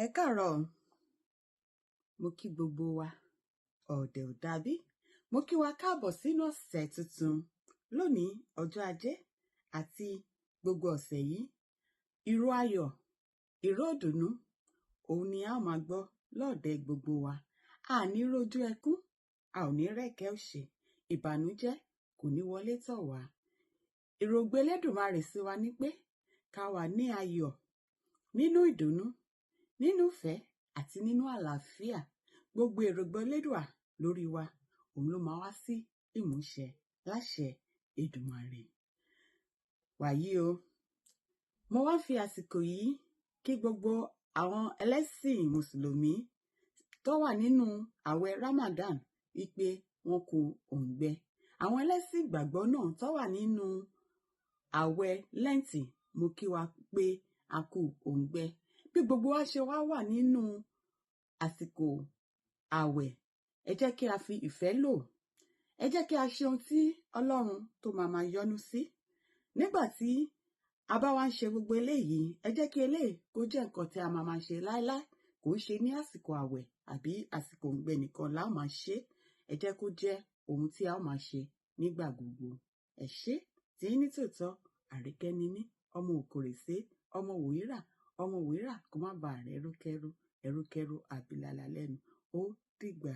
Ẹ káàárọ̀ o, mo kí gbogbo wa, ọ̀dẹ̀ ò dàbí. Mo kí wa káàbọ̀ sínú ọ̀sẹ̀ tuntun lónìí, ọjọ́ Ajé, àti gbogbo ọ̀sẹ̀ yìí. Ìró ayọ̀, ìró ìdùnnú, òun ni a ó máa gbọ́ lọ́ọ̀dẹ̀ gbogbo wa. A ní rójú ẹkún, a ò ní rẹ́kẹ̀ẹ́ òṣì, ìbànújẹ́ kò ní wọlé tọ̀ wá. Èròǹgbà Elédùmarè sí wa ni pé ká wà ní ayọ̀, nínú ìdùnnú, nínú ìfẹ́ àti nínú àlàáfíà. Gbogbo èròǹgbà Elédùà lórí wa, òun ló máa wá sí ìmúṣẹ láṣẹ Èdùmàrè. Wàyí o, mo wá fi àsìkò yìí kí gbogbo àwọn ẹlẹ́sìn Mùsùlùmí tó wà nínú àwẹ̀ Ramadan wípé wọ́n kú òǹgbẹ. Àwọn ẹlẹ́sìn ìgbàgbọ́ náà tó wà nínú àwẹ̀ Lẹ́ǹtì, mo kí wa pé a kú òǹgbẹ. Bí gbogbo wa ṣe wá wà nínú àsìkò àwẹ̀, ẹ jẹ́ kí a fi ìfẹ́ lò. Ẹ jẹ́ kí a ṣe ohun tí Ọlọ́run tó máa máa yọ́nú sí. Nígbà tí a bá wá ń ṣe gbogbo eléyìí, ẹ jẹ́ kí eléyìí kó jẹ́ nǹkan tí a máa máa ṣe láéláé. Kò ń ṣe ní àsìkò àwẹ̀ àbí àsìkò òǹgbẹ nìkan la ó máa ṣe. Ẹ jẹ́ kó jẹ́ ohun tí a ó máa ṣe nígbà gbogbo. Ẹ ṣé tí yín ní tòótọ́, Àríkẹ́ ni mí, ọmọ Òkòrèsé, ọmọ Wòírà, ọmọ Wòírà kó má ba à rẹ́rúkẹ́rú, ẹrúkẹ́rú àbílálá lẹ́nu. Ó dìgbà.